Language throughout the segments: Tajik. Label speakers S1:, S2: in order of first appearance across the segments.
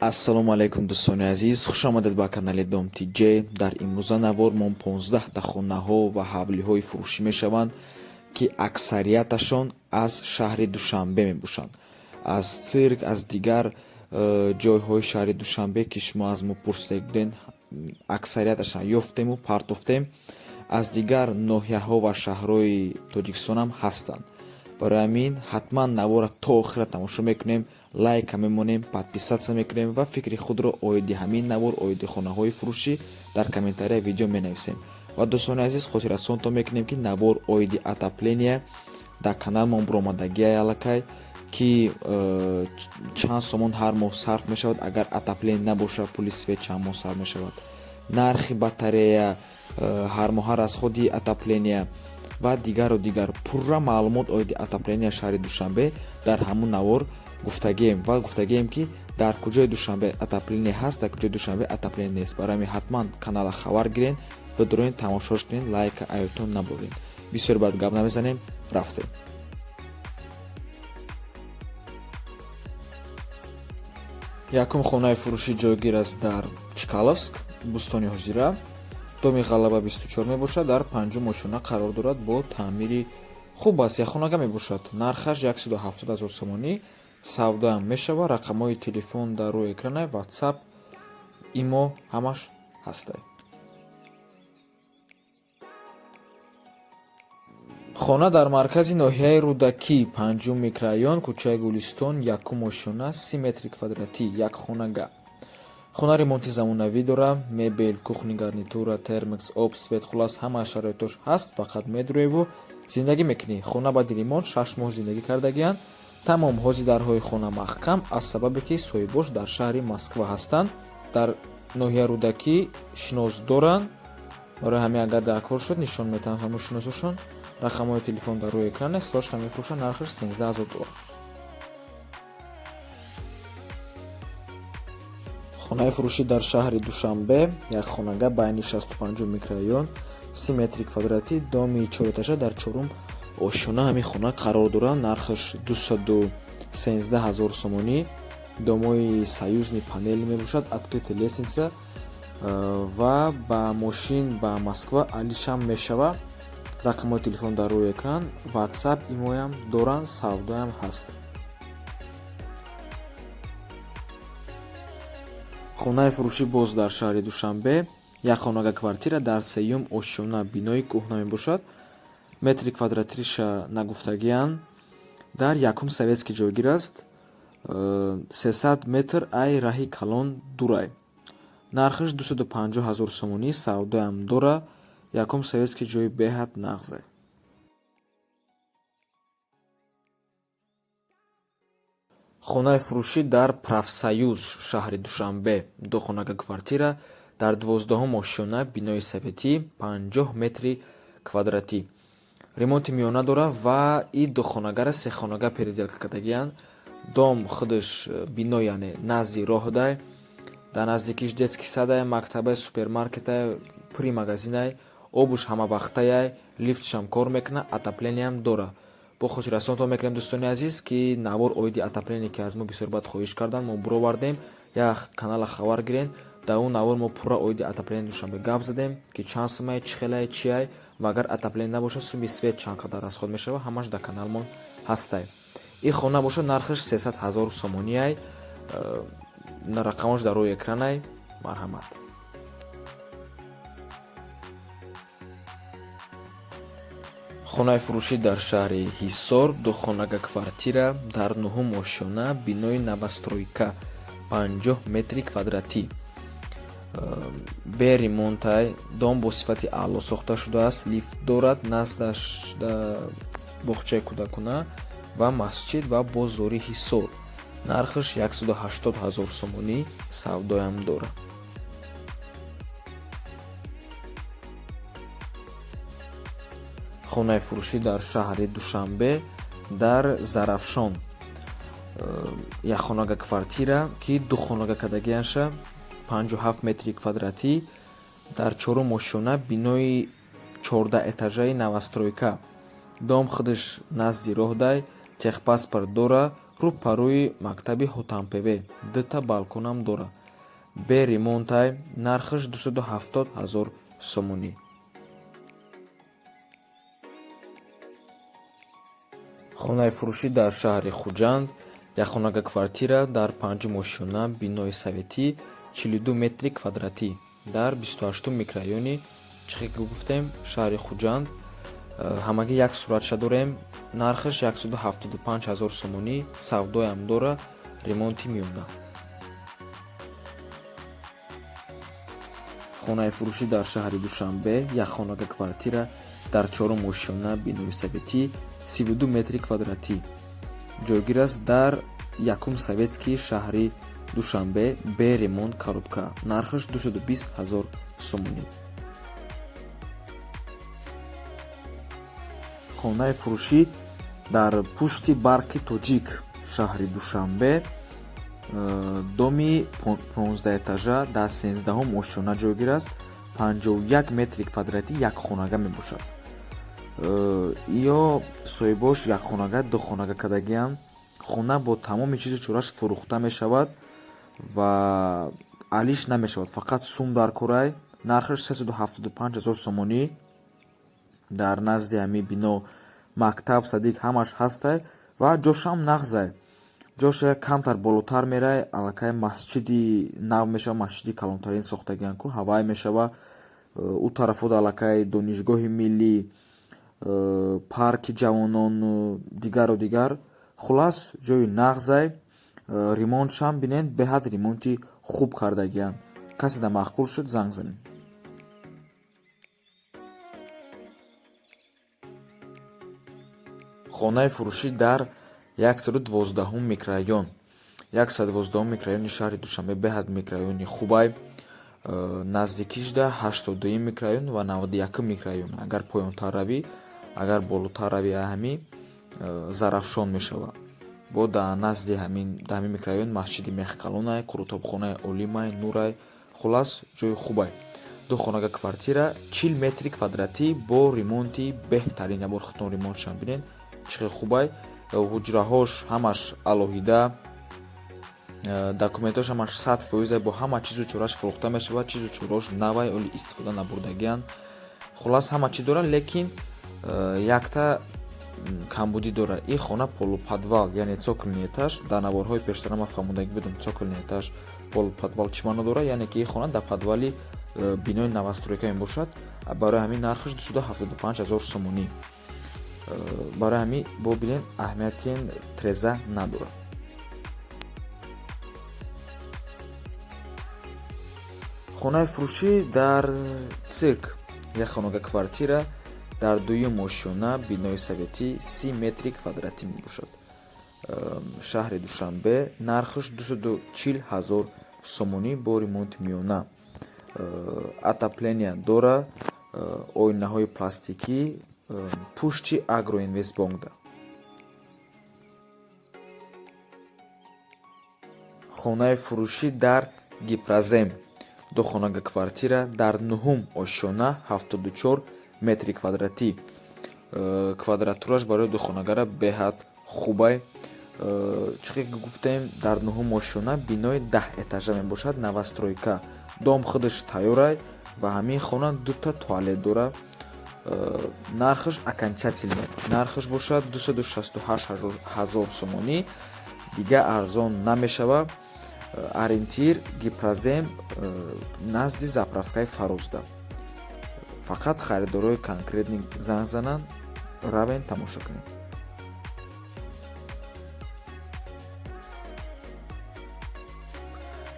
S1: Ассалому алайкум, дӯстони азиз, хушомадед ба канали Дом Тҷ. Дар имрӯза навор мо 15 та хонаҳо ва ҳавлиҳои фурӯшӣ мешаванд, ки аксарияташон аз шаҳри Душанбе мебошанд, аз цирк, аз дигар ҷойҳои шаҳри Душанбе, ки шумо аз мо пурсида буден. Аксарияташон ёфтему партофтем. Аз дигар ноҳияҳо ва шаҳрҳои Тоҷикистонам ҳастанд. Барои ҳамин ҳатман навора то охира тамошо мекунем, лайка мемонем, подписаться мекунем ва фикри худро оиди ҳамин навор, оиди хонаҳои фурӯшӣ дар комментария видео менависем. Ва, дӯстони азиз, хотиррасонтон мекунем, ки навор оиди отопления дар каналмон буромадагиай аллакай, ки чанд сомон ҳар моҳ сарф мешавад, агар отопление набошад, пули свет чанд моҳ сарф мешавад, нархи батарея, ҳармоҳа расходи отопления ва дигару дигар. Пурра маълумот оиди отопления шаҳри Душанбе дар ҳамун навор гуфтагием ва гуфтагием, ки дар куҷои Душанбе отопление ҳаст, дар куҷои Душанбе отопление нест. Барои ҳамин ҳатман канала хабар гирен, бидурен, тамошош кунен, лайка аётон набурен. Бисёр баъд гап намезанем, рафтем. Якум хонаи фурӯшӣ ҷойгир аст дар Чкаловск, Бӯстони ҳозира, доми Ғалаба 24 мебошад, дар панҷум ошёна қарор дорад, бо таъмири хуб аст, якхонага мебошад. Нархаш 170 ҳазор сомонӣ, савдоам мешавад. Рақамҳои телефон дар рӯи экрана, Ватсап, Имо ҳамаш ҳастай. Хона дар маркази ноҳияи Рӯдакӣ, панҷум микрорайон, кӯчаи Гулистон, якум ошёна, 30 метри квадратӣ, якхонага. Хона ремонти замонавӣ дора, мебел, кухонный гарнитура, термос, об, свет, хуллас, ҳама шароитош ҳаст. Фақат медуреву зиндагӣ мекунӣ. Хона баъди ремонт 6 моҳ зиндагӣ кардагианд, тамом. Ҳозир дарҳои хона маҳкам, аз сабабе ки соҳибош дар шаҳри Москва ҳастанд, дар ноҳияи Рӯдакӣ шинос доранд. Барои ҳамин агар дар кор шуд, нишон метаҳанд ҳамун шиносошон. Рақамҳои телефон дар рӯи экран аст. Срочно мефурӯшанд, нархаш 13 000 доллар. Хонаи фурӯшӣ дар шаҳри Душанбе, якхонага, байни 65-ум микрорайон, 30 метри квадратӣ, доми чорэтажа, дар чорум ошёна ҳамин хона қарор дорад. Нархаш 213 ҳазор сомонӣ. Домои союзный, панель мебошад, открытый лестница ва ба мошин ба Москва алишам мешавад. Рақамҳои телефон дар рӯи экран, Ватсап, Имоям доранд, савдоям ҳаст. Хонаи фурӯшӣ боз дар шаҳри Душанбе, якхонага квартира дар сеюм ошёна, бинои кӯҳна мебошад. Метри квадратиша нагуфтагианд. Дар якум Советский ҷойгир аст, 300 метр ай раҳи калон дурай. Нархаш 250 ҳазор сомонӣ, савдоям дора. Якум Советский, ҷои беҳад нағзе. Хонаи фурӯшӣ дар Профсоюз, шаҳри Душанбе, духонага квартира дар 12-ум ошёна, бинои советӣ, 50 метри квадратӣ, ремонти миёна дорад ва и духонагара сехонага переделка кардагианд. Дом худаш бино, яъне назди роҳдай, дар наздикиш детский садай, мактабай, супермаркетай, пури магазинай, обуш ҳамавақтаяй, лифтшам кор мекунад, отоплениям дорад. Бо хотиррасонтон мекунем, дӯстони азиз, ки навор оиди отопление, ки аз мо бисёр бад хоҳиш карданд, мо буровардем. Як канала хабар гирен, дар он навор мо пурра оиди отопление Душанбе гап задем, ки чанд сумае, чӣ хелае, чиай ва агар отопление набошад, суми свет чанд қадар расход мешавад. Ҳамаш дар каналмон ҳастай. Ин хона бошад, нархаш 300 ҳазор сомониай. Рақамош дар рӯи экранай, марҳамат. Хонаи фурӯшӣ дар шаҳри Ҳисор, духонага квартира дар нуҳум ошёна, бинои новостройка, 50 метри квадратӣ, бе ремонтай. Дом бо сифати аъло сохта шудааст, лифт дорад, наздаш боғчаи кӯдакона ва масҷид ва бозори Ҳисор. Нархаш 180 ҳазор сомонӣ, савдоям дорад. Хонаи фурӯшӣ дар шаҳри Душанбе, дар Зарафшон, якхонага квартира, ки духонага кардагиаша, 57 метри квадратӣ, дар чорум ошёна, бинои 14 этажаи новостройка. Дом худаш назди роҳдай, техпаспорт дора. Рӯ парӯи мактаби Ҳотампеве, дута балконам дора. Бе ремонтай, нархаш 270 ҳазор сомонӣ. Хонаи фурӯшӣ дар шаҳри Хуҷанд, якхонага квартира дар панҷум ошёна, бинои советӣ, 42 метри квадратӣ дар 28-ум микрорайони, чихе ки гуфтем, шаҳри Хуҷанд. Ҳамагӣ як суратша дорем, нархаш 175 ҳазор сомонӣ, савдоям дора, ремонти миёна. Хонаи фурӯшӣ дар шаҳри Душанбе, якхонага квартира дар чорум ошёна, бинои советӣ, 32 метри квадратӣ, ҷойгир аст дар якум Советский шаҳри Душанбе, бе ремонт, коробка, нархаш 220 ҳазор сомонӣ. Хонаи фурӯшӣ дар пушти Барқи Тоҷик, шаҳри Душанбе, доми 15 этажа дар 13-ҳум ошёна ҷойгир аст, 51 метри квадратӣ, якхонага мебошад. Ё соҳибош якхонага, духонага кардагианд. Хона бо тамоми чизу чораш фурӯхта мешавад ва алиш намешавад, фақат сум дар корай. Нархаш 375 ҳазор сомонӣ. Дар назди ҳамин бино мактаб, садик, ҳамаш ҳастай ва ҷошам нағзай. Ҷош як камтар болотар мерай, аллакай масҷиди нав мешава, масҷиди калонтарин сохтагианд ку, ҳавай мешава. Ӯ тарафода аллакай Донишгоҳи миллӣ, парки ҷавонону дигару дигар. Хуллас, ҷои нағзай. Ремонтшам бинед, беҳад ремонти хуб кардагианд. Каседа маъқул шуд, занг занед. Хонаи фурӯшӣ дар 112-ум микрорайон, 112-ум микрорайони шаҳри Душанбе, беҳад микрорайони хубай. Наздикишда 82-юм микрорайон ва 91-ум микрорайон. Агар поёнтар равӣ, агар болотар равӣ, ҳами Зарафшон мешавад. Бо дар назди ҳамин дар ҳамин микрорайон масҷиди Мехкалонай, Қурутобхонаи Олимай, Нурай. Хуллас, ҷои хубай. Ду хонага квартира, 40 метри квадратӣ бо ремонти беҳтарин. Ябор худтон ремонтшам бинед, чӣ хел хубай. Ҳуҷраҳош ҳамаш алоҳида, документош ҳамаш 100%, бо ҳама чизу чораш фурӯхта мешавад. Чизу чораош навай, оли истифода набурдагианд. Хуллас, ҳама чӣ дорад, лекин якта камбудӣ дорад ин хона: полуподвал, яъне цокольный этаж. Дар наворҳои пештара ман фаҳмондагӣ будам, цокольный этаж, полуподвал чӣ маъно дорад, яъне ки ин хона дар подвали бинои новостройка мебошад. Барои ҳамин нархаш 275 ҳазор сомонӣ. Барои ҳамин бо бинед, аҳамияти треза надорад. Хонаи фурӯшӣ дар Цирк, як хонага квартира дар дуюм ошёна, бинои советӣ, 30 метри квадратӣ мебошад, шаҳри Душанбе, нархаш 240 ҳазор сомонӣ, бо ремонти миёна, отопления дора, оинаҳои пластикӣ, пушти Агроинвестбонкда. Хонаи фурӯшӣ дар Гипрозем, духонага квартира дар нуҳум ошёна, 74 метри квадратӣ. Квадратураш барои духонагара беҳад хубай. Чӣ хел ки гуфтем, дар нуҳум ошёна, бинои 10 этажа мебошад, новостройка, дом худаш тайёрай ва ҳамин хона дута туалет дорад. Нархаш окончательный нархаш бошад 268 ҳазор сомонӣ, дигар арзон намешавад. Ориентир Гипрозем, назди заправкаи Фарозда. Фақат харидорои конкретный занг зананд, равен, тамошо кунед.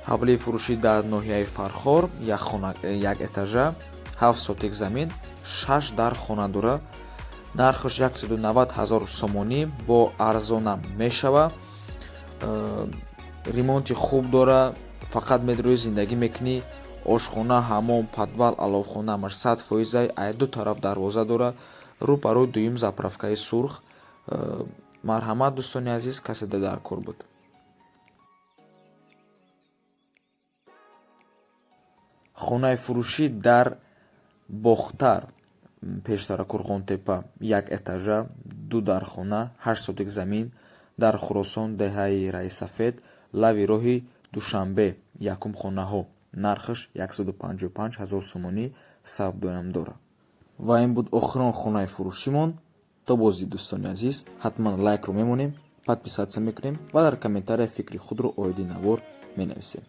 S1: Ҳавлии фурӯшӣ дар ноҳияи Фархор, як этажа, 7 сотик замин, шаш дар хона дора. Нархаш 190 ҳазор сомонӣ, бо арзонам мешава. Ремонти хуб дора, фақат медрои, зиндагӣ мекунӣ. Ошхона, ҳамом, подвал, аловхона ҳамаш 100%. Ай ду тараф дарвоза дора, рӯ ба рӯи дуюм заправкаи сурх. Марҳамат, дӯстони азиз, касе дар кор буд. Хонаи фурӯшӣ дар Бохтар, пештара Қурғонтеппа, як этажа, ду дархона, 8 сотик замин. Дар Хуросон, деҳаи Раисафед, лави роҳи Душанбе, якум хонаҳо. Нархаш 155 ҳазор сомонӣ, савдоям дорад. Ва ин буд охирон хонаи фурӯшимон. То боздид, дӯстони азиз, ҳатман лайкро мемонем, подписаться мекунем ва дар комментария фикри худро оиди навор менависем.